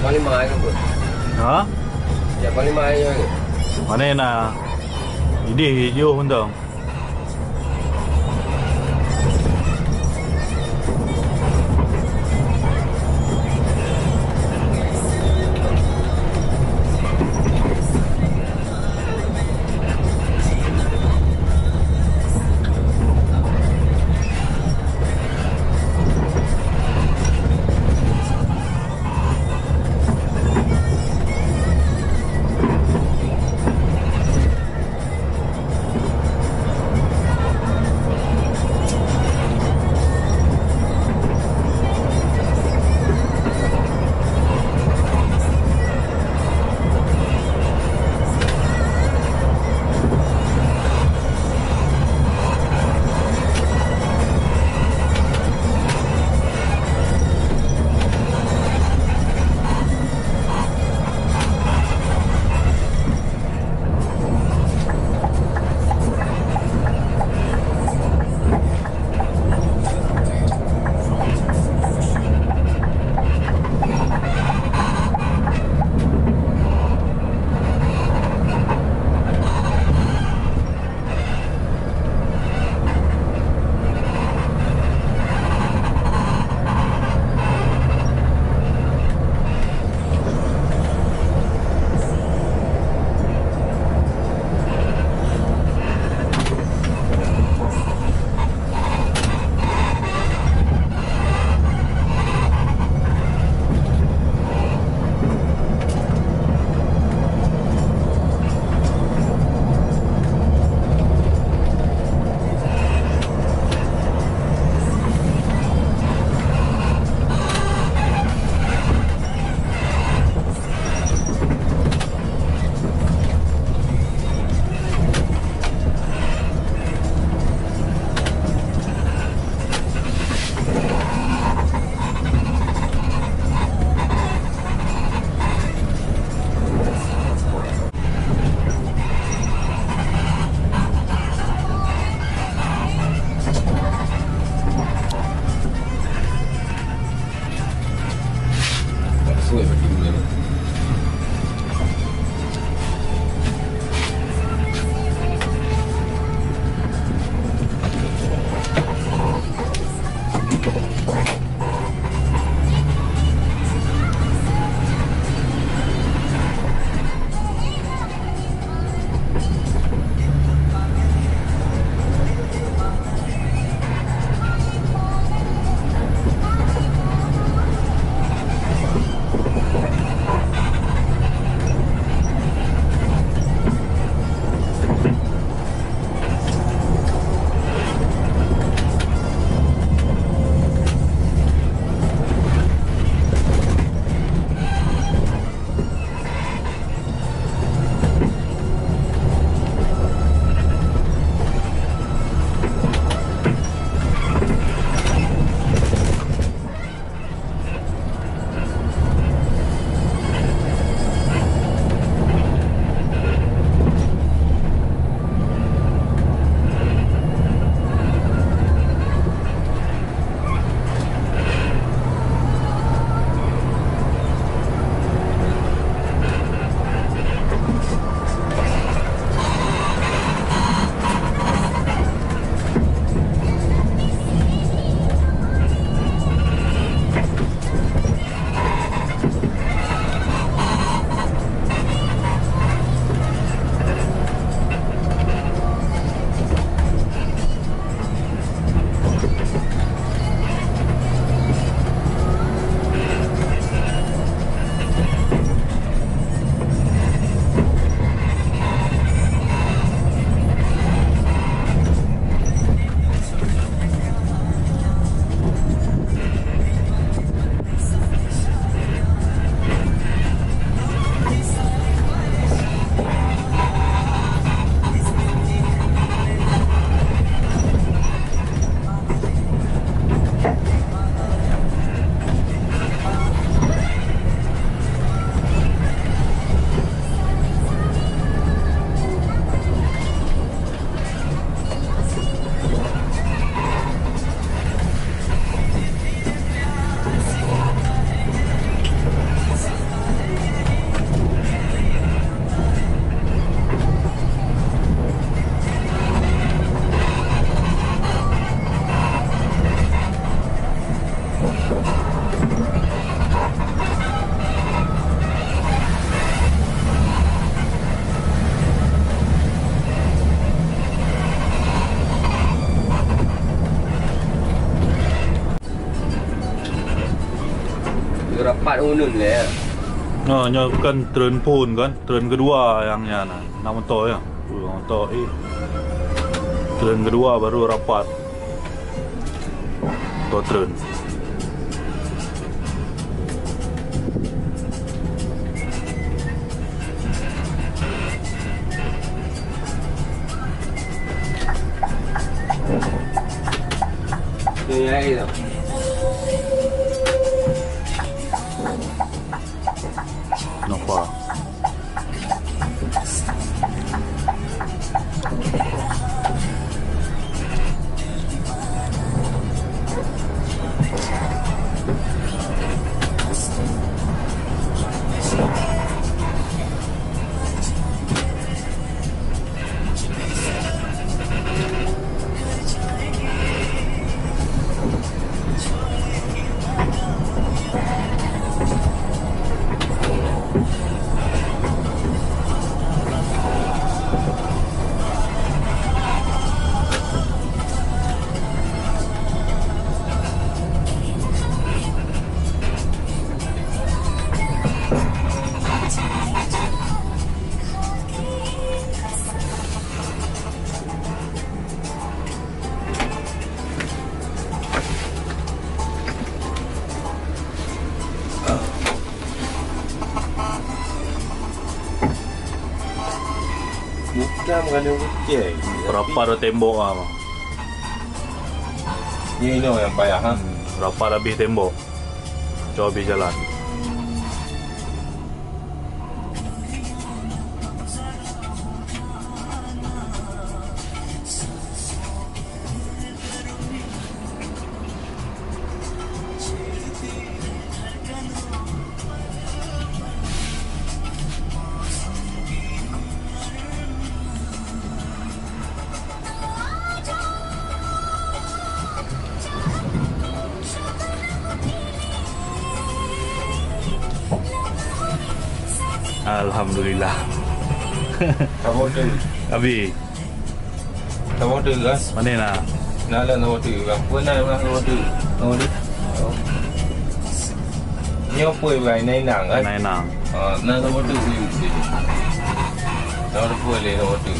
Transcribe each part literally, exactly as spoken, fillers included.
Panglima ai kan, Bro? Ha? Ya, Panglima ai kan? Mana na? Idéh jauh mantong. Unun lé. Nah, nyoe kan treun phôn kan, treun keudua nyang nyan. Nah, moto ya. Uh, moto eh. Treun keudua baru rapat. Moto treun. Nampak. Bukan, bukan yang kecil. Rapat dah tembok ah, bang. Ni, ni yang payah, ha? Hmm, rapat habis tembok. Cok habis jalan. Alhamdulillah. Kamu tu. Abi. Nomor tu kan? Mana nak? Nak lah nomor tu kan? Pun nak lah nomor tu. Nomor tu. Oh. Nyoe pun bukan Nainang kan? Nainang. Ha, nak nomor tu. Nomor tu boleh nomor tu.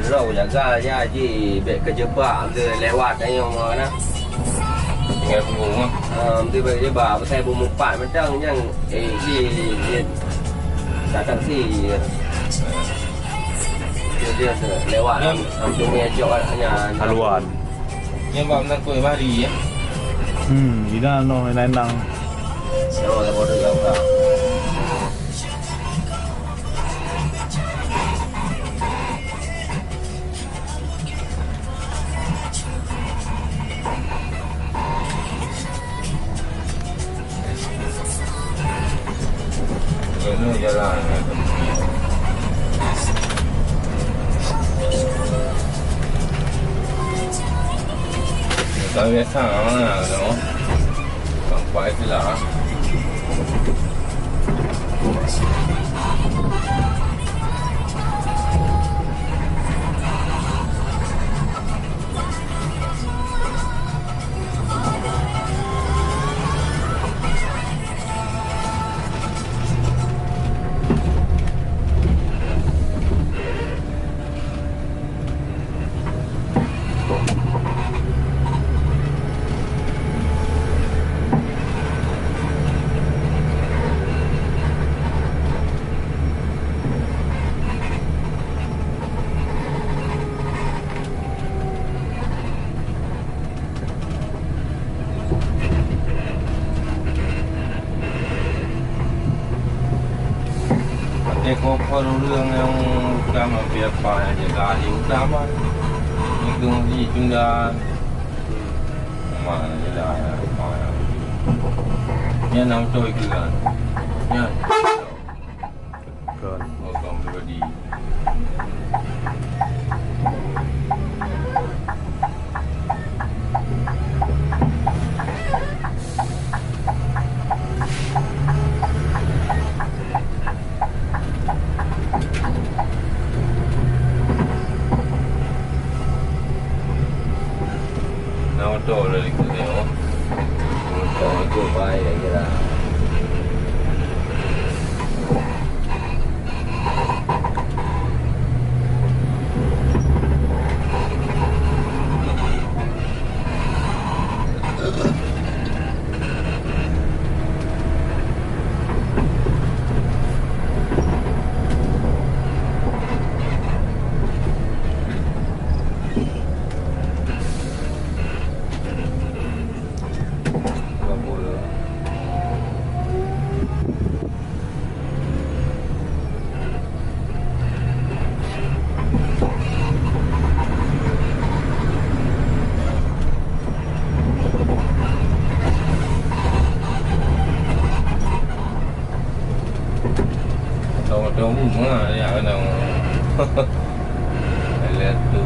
Droe jaga ya ji bek keujeubak lewat ayo mana. Tinggal tunggu mah. Ha, mesti bek jeubak pasal bumeupat mantong nyang eh ji datang si. Dia, dia lewat. Nyang hampir meja jok nya. Haluan. Nyang bak meunan kueh bari ya. Hmm, ina no nendang. Sama lah bodoh gambar. Jalan biasa lah. Nampak je lah. Pakai koper ureueng nyang utama, biasa nyang jaga ahli utama. Itu ditunda. Mana je lah, mana. Nyan nama beutôi keu kan? Nyan. Kon. Oh, kon pribadi. Nah, oto lah ikut tengok. Oto. Tahu-tahu mah ya, tahu. Lihat tu.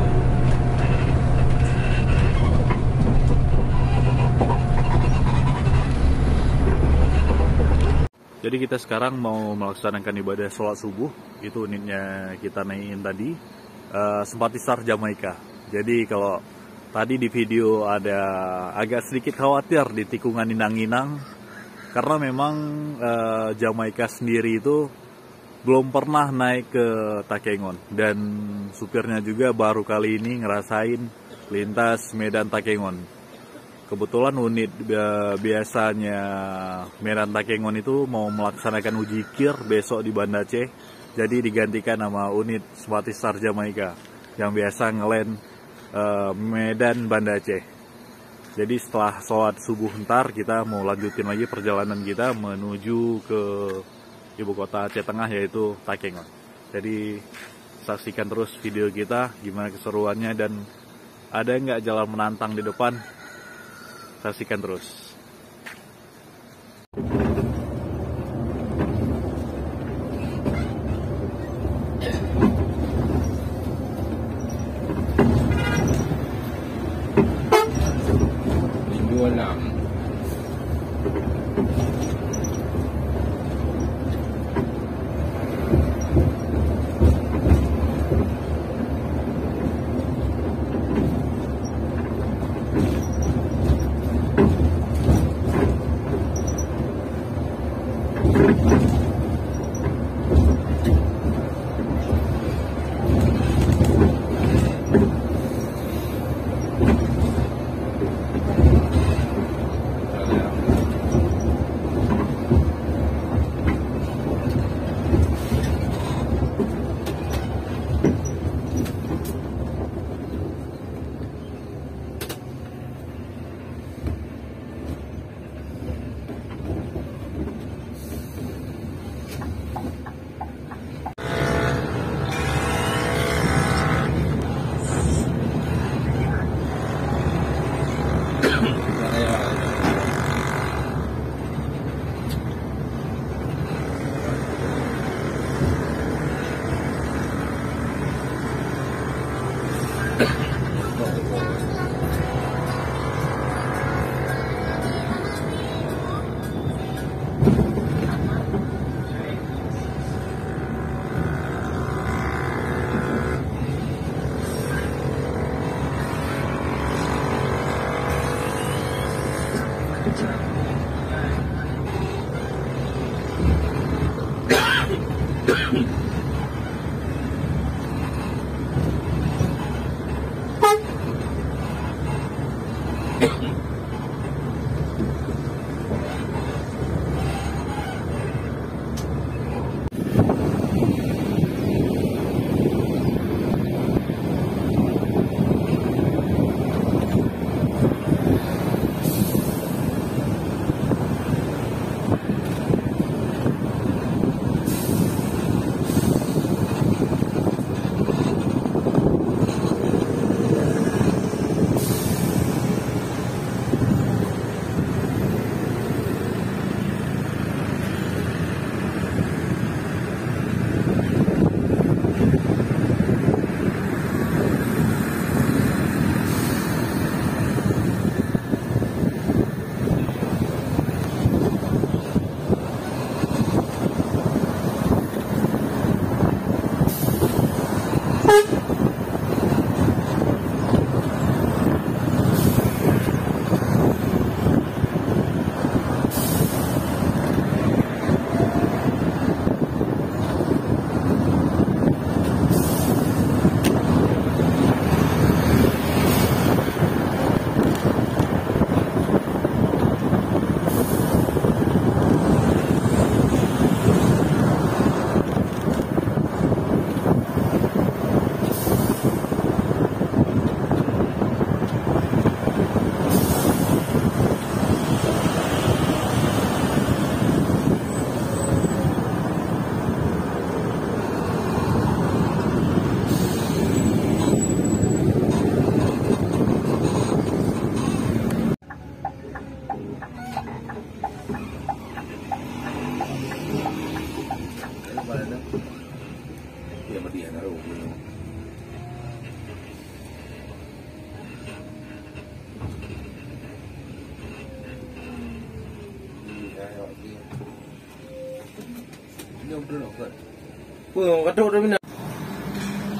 Jadi kita sekarang mau melaksanakan ibadah sholat subuh. Itu unitnya kita naikin tadi, eh, Simpatisan Jamaika. Jadi kalau tadi di video ada agak sedikit khawatir di tikungan inang-inang, karena memang, eh, Jamaika sendiri itu belum pernah naik ke Takengon, dan supirnya juga baru kali ini ngerasain lintas Medan Takengon. Kebetulan unit, eh, biasanya Medan Takengon itu mau melaksanakan uji kir besok di Banda Aceh, jadi digantikan sama unit Simpatisan Jamaika yang biasa ngeland, eh, Medan Banda Aceh. Jadi setelah sholat subuh ntar, kita mau lanjutin lagi perjalanan kita menuju ke ibu kota Aceh Tengah, yaitu Takengon. Jadi saksikan terus video kita, gimana keseruannya dan ada nggak jalan menantang di depan. Saksikan terus. Minggu enam.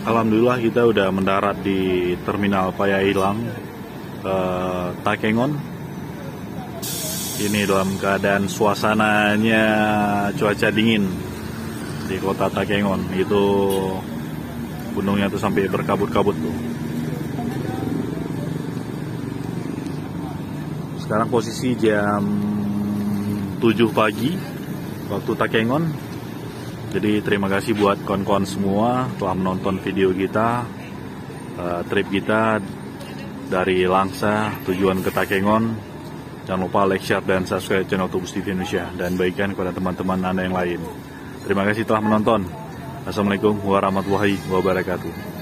Alhamdulillah, kita udah mendarat di Terminal Paya Ilang, eh, Takengon. Ini dalam keadaan suasananya cuaca dingin di kota Takengon. Itu gunungnya tuh sampai berkabut-kabut tuh. Sekarang posisi jam tujuh pagi waktu Takengon. Jadi terima kasih buat kawan-kawan semua telah menonton video kita, eh, trip kita dari Langsa tujuan ke Takengon. Jangan lupa like, share, dan subscribe channel Tubus T V Indonesia dan bagikan kepada teman-teman Anda yang lain. Terima kasih telah menonton. Assalamualaikum warahmatullahi wabarakatuh.